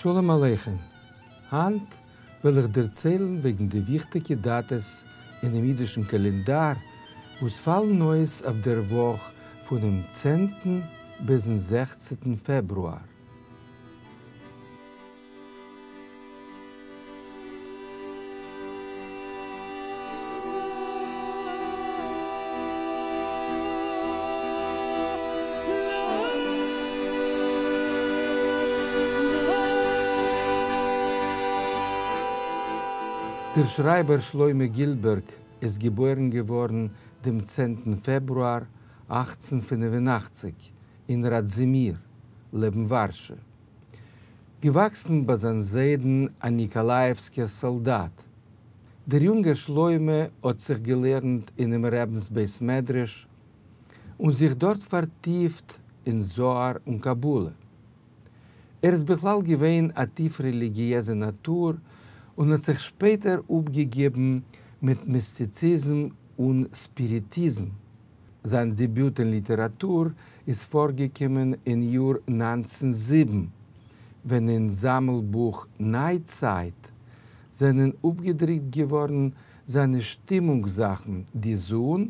שלום עליכם, הײַנט וועל איך דערציילן וועגן די וויכטיקע דאַטעס אינעם ייִדישן קאַלענדאַר, וואָס פֿאַלן אויס אויף דער וואָך פֿונעם צענטן ביזן זעכצנטן פֿעברואַר. דער שרייבער שלמה גילבערג איז געבוירן געווארן דעם צענטן פעברואר 1885 אין ראדזימיר, לעבן ווארשע. געוואקסן ביי זיין זיידן א ניקאלאיעווסקער סאלדאט. דער יונגער שלמה האט זיך געלערנט אינעם רבינ'ס בית מדרש און זיך דארט פארטיפט אין זוהר און קבלה. ער איז בכלל געווען א טיף רעליגיעזע נאטור און האט זיך שפעטער אפגעגעבן מיט מיסטיציזם און ספיריטיזם. זיין דעביוט אין ליטעראטור איז פארגעקומען אין יאר 1907, ווען אין זאמלבוך ניי-צייט זענען אפגעדרוקט געווארן זיינע שטימונג-זאכן די זון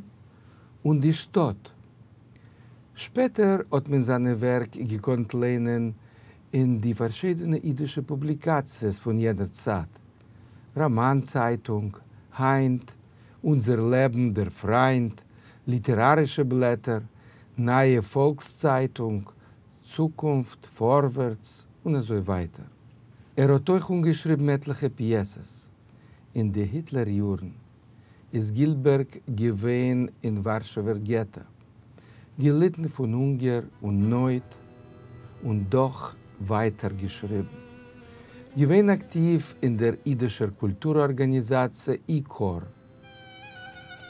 און די שטאט. שפעטער האט מען זיינע ווערק געקאנט ליינען אין די פארשידענע אידישע פובליקאציעס פון יענער צייט, ראמאן צייטונג, היינט, אונזער לעבן, דער פריינד, ליטערארישע בלעטער, נייע פאלקס-צייטונג, צוקונפט, פארווערטס, און אזוי ווייטער. ער האט אויך אנגעשריבן עטליכע פיעסעס. אין די היטלער יארן איז גילבערג געווען אין ווארשעווער געטא, געליטן פון הונגער און נויט, און דאך ווייטער געשריבן. געווען אקטיוו אין דער אידישער קולטור ארגאניזאציע איקאר.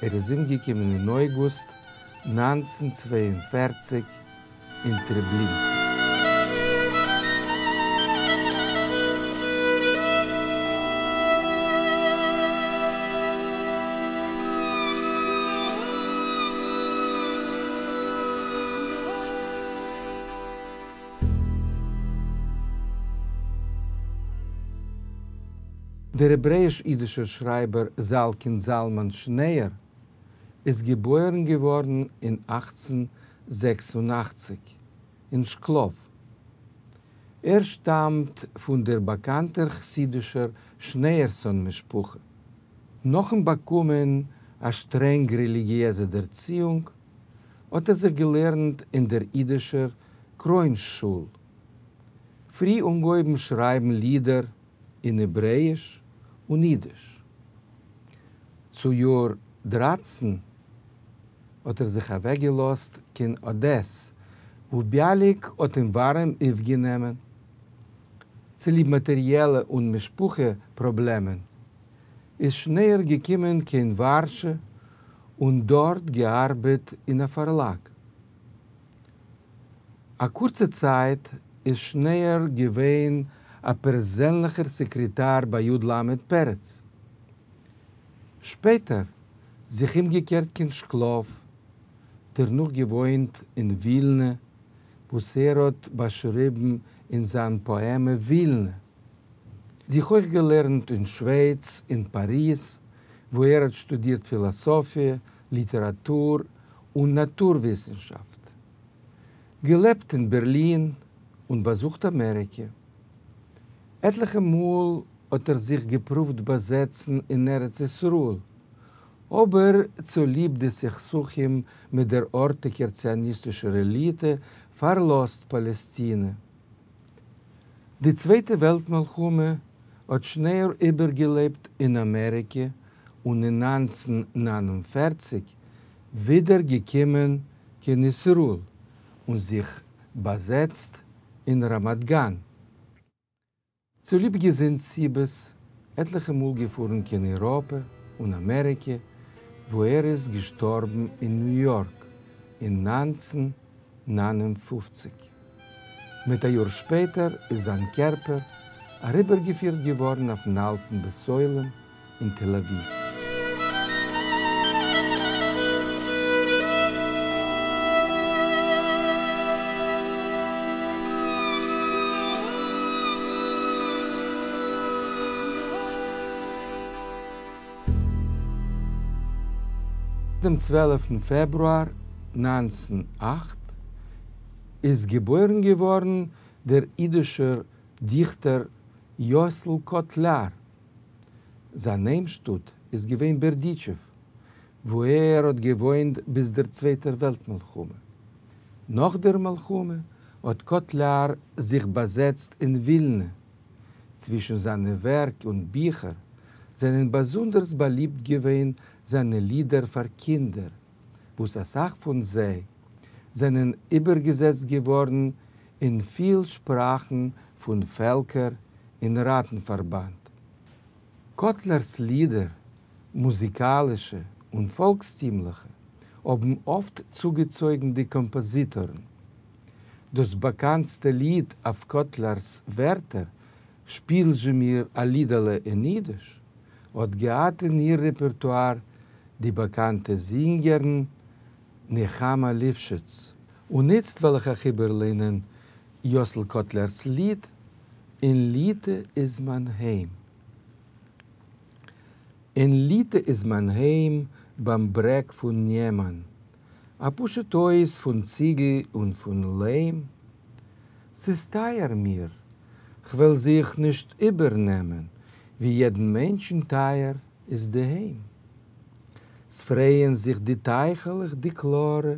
ער איז אומגעקומען אין אויגוסט 1942 אין טרעבלינקע. דער העברעיִש-ייִדישער שרײַבער זאַלקינד זלמן שניאור איז געבוירן געוואָרן אין 1886 אין שקלאָוו. ער שטאַמט פֿון דער באַקאַנטער חסידישער שניאורסאָן-משפּחה. נאָכן באַקומען אַ שטרענג רעליגיעזע דערציִונג, האָט ער זיך געלערנט אין דער ייִדישער קרוין-שול. פֿרי אָנגעהויבן שרײַבן לידער אין העברעיִש און ייִדיש. צו יאָר 13 האָט ער זיך אַוועקגעלאָזט קיין אָדעס, וווּ ביאַליק האָט אים וואַרעם אויפֿגענומען. צוליב מאַטעריעלע און משפּחה-פּראָבלעמען איז שניאור געקומען קיין וואַרשע און דאָרט געאַרבעט אין אַ פֿאַרלאַג. א קורצע צייט איז שניאור געווען א פערזענליכער סעקרעטאר ביי י. ל. פרץ. שפעטער זיך אומגעקערט קיין שקלאוו, דערנאך געוואוינט אין ווילנע, וואס ער האט באשריבן אין זיין פאעמע ווילנע. זיך אויך געלערנט אין שווייץ, אין פאריז, וואו ער האט שטודירט פילאסאפיע, ליטעראטור און נאטור-וויסנשאפט. געלעבט אין בערלין און באזוכט אמעריקע. עטליכע מאל האט ער זיך געפרואווט באזעצן אין ארץ ישראל, אבער צוליב די סכסוכים מיט דער ארטיגער ציוניסטישער עליטע פארלאזט פאלעסטינע. די צווייטע וועלט מלחמה האט שניאור איבערגעלעבט אין אמעריקע און אין 1949 ווידער געקומען קיין ישראל און זיך באזעצט אין רמת גן. צוליב געזונט סיבות עטליכע מאל געפארן קיין אייראפע און אמעריקע וואו ער איז געשטארבן אין ניו יארק אין 1959. מיט א יאר שפעטער איז זיין קערפער אריבערגעפירט געווארן אויפן אלטן בית עולם אין תל אביב. דעם צוועלפטן פעברואר 1908 איז געבוירן געווארן דער אידישער דיכטער יאסל קאטלאר. זיין היימשטאט איז געווען בערדיטשעוו, וואו ער האט געוואוינט ביז דער צווייטער וועלט מלחמה. נאך דער מלחמה האט קאטלאר זיך באזעצט אין ווילנע. צווישן זיינע ווערק און ביכער זענען באזונדערס באליבט געווען זיינע לידער פאר קינדער, וואס אסאך פון זיי זענען איבערגעזעצט געווארן אין פיל שפראכן פון פעלקער אין ראטן-פארבאנד. קאטלער'ס לידער, מוזיקאלישע און פאלקסטימליכע, האבן אפט צוגעצויגן די קאמפאזיטארן. דאס באקאנטסטע ליד אויף קאטלער'ס ווערטער, שפיל זשע מיר א לידעלע אין אידיש, האט געהאט אין איר רעפערטואר די באקאנטע זינגערין נחמה ליפשיץ. און איצט וועל איך אייך איבערליינען יאסל קאטלער'ס ליד אין ליטע איז מיין היים. אין ליטע איז מיין היים ביים ברעג פון ניעמאן, א פשוט הויז פון ציגל און פון ליים. ס'איז טייער מיר, כ'וועל זיך נישט איבערנעמען, ווי יעדן מענטשן טייער איז די היים. ס'פרייען זיך די טייכעלעך די קלארע,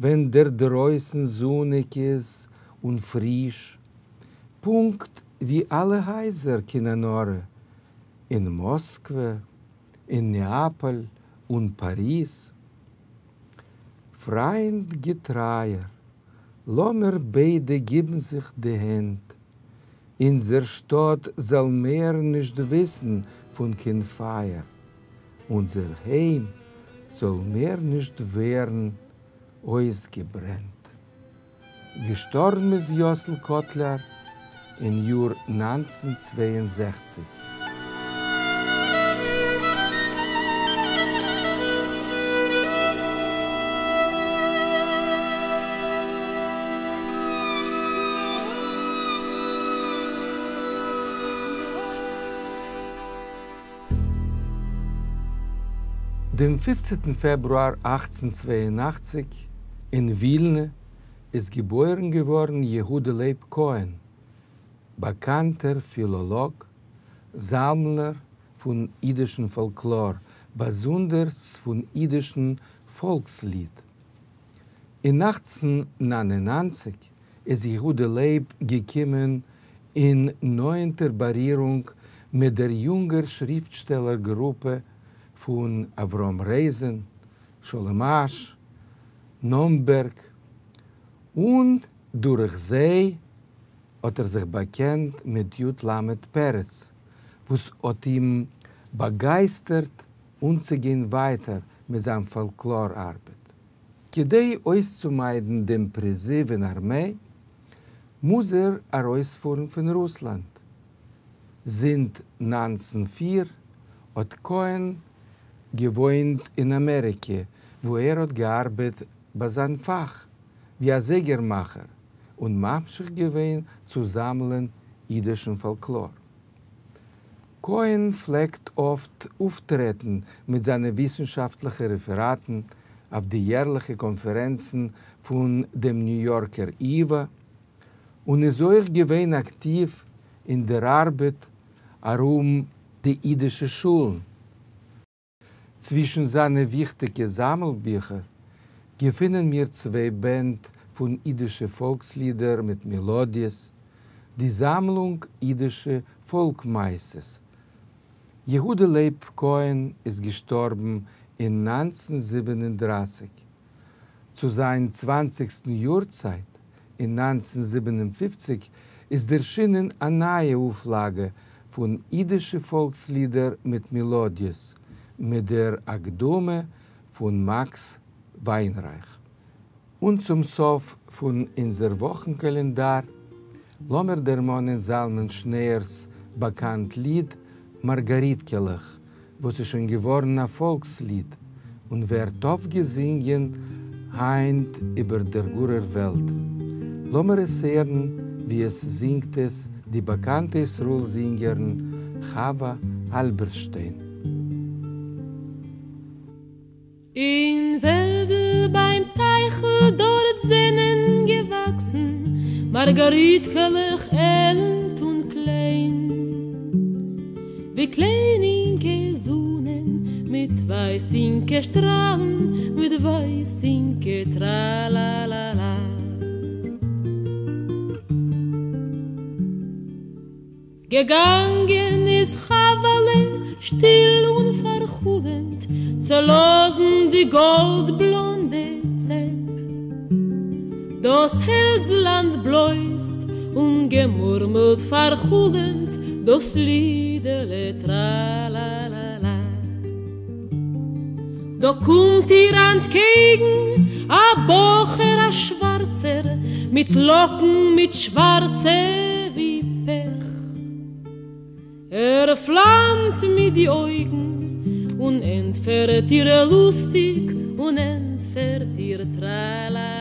ווען דער דרויסן זוניג איז און פריש, פונקט ווי אלע הייזער קיין עין הרע, אין מאסקווע, אין נעאפאל און פאריז. פריינד געטרייער, לאמיר ביידע גיבן זיך די הענט, אונזער שטאט זאל מער נישט וויסן פון קיין פייער, אונזער היים זאל מער נישט ווערן אויסגעברענט. געשטארבן איז יאסל קאטלער אין יאר 1962. דעם פופצנטן פעברואר 1882 אין ווילנע איז געבוירן געווארן יהודה לייב כהן, באקאנטער פילאלאג, זאמלער פון אידישן פאלקלאר, באזונדערס פון אידישן פאלקסליד. אין 1899 איז יהודה לייב געקומען אין נאענטער בארירונג מיט דער יונגער שריפטשטעלער גרופע פון אברהם רייזען, שלום אש, נאמבערג, און דורך זיי האט ער זיך באקענט מיט י ל פרץ, וואס האט אים באגייסטערט אנצוגיין ווייטער מיט זיין פאלקלאר ארבעט. כדי אויסצומיידן דעם פריזיוו אין ארמיי, מוז ער ארויספארן פון רוסלאנד. זינט 1904 האט כהן געוואוינט אין אמעריקע, וואו ער האט געארבעט ביי זיין פאך ווי א זייגערמאכער און ממשיך געווען צו זאמלען אידישן פאלקלאר. כהן פלעגט אפט אויפטרעטן מיט זיינע וויסנשאפטליכע רעפעראטן אויף די יערליכע קאנפערענצן פון דעם ניו יארקער ייווא, און איז אויך געווען אקטיוו אין דער ארבעט ארום די אידישע שולן. צווישן זיינע וויכטיגע זאמלביכער געפינען מיר צוויי בענד פון אידישע פאלקסלידער מיט מעלאדיעס, די זאמלונג אידישע פאלק-מעשיות. יהודה לייב כהן איז געשטארבן אין 1937. צו זיין צוואנציגסטן יארצייט אין 1957 איז דערשינען א נייע אויפלאגע פון אידישע פאלקסלידער מיט מעלאדיעס, מיט דער הקדמה פון מאקס וויינרייך. און צום סוף פון אונזער וואכן-קאלענדאר, לאמיר דערמאנען זלמן שניאור'ס באקאנט ליד מארגאריטקעלעך, וואס איז שוין געווארן א פאלקסליד און ווערט אפט געזינגען היינט איבער דער גארער וועלט. לאמיר עס הערן ווי עס זינגט עס די באקאנטע ישראל זינגערין חוה האלבערשטיין. אין. אין וועלדל ביים טייכל דארט זענען געוואקסן מארגאריטקעלעך עלנט און קליין, ווי קליינינקע זונען מיט ווייסינקע שטראלן, מיט ווייסינקע טראלאלאלא. געגאַנגען איז חװהלע שטיל און פֿאַרחלומט, צעלאָזן די גאָלד-בלאָנדע צעפּ. דאָס העלדזל אַנטבלױזט און געמורמלט פֿאַרחלומט דאָס לידעלע טראַ-לאַ-לאַ-לאַ. דאָ קומט איר אַנטקעגן אַ בחור אַ שװאַרצער, מיט לאָקן מיט שװאַרצע װי פּעך. ער פֿלאַמט מיט די אױגן און ענטפֿערט איר לוסטיק, און ענטפֿערט איר טראַ-לאַ-לאַ.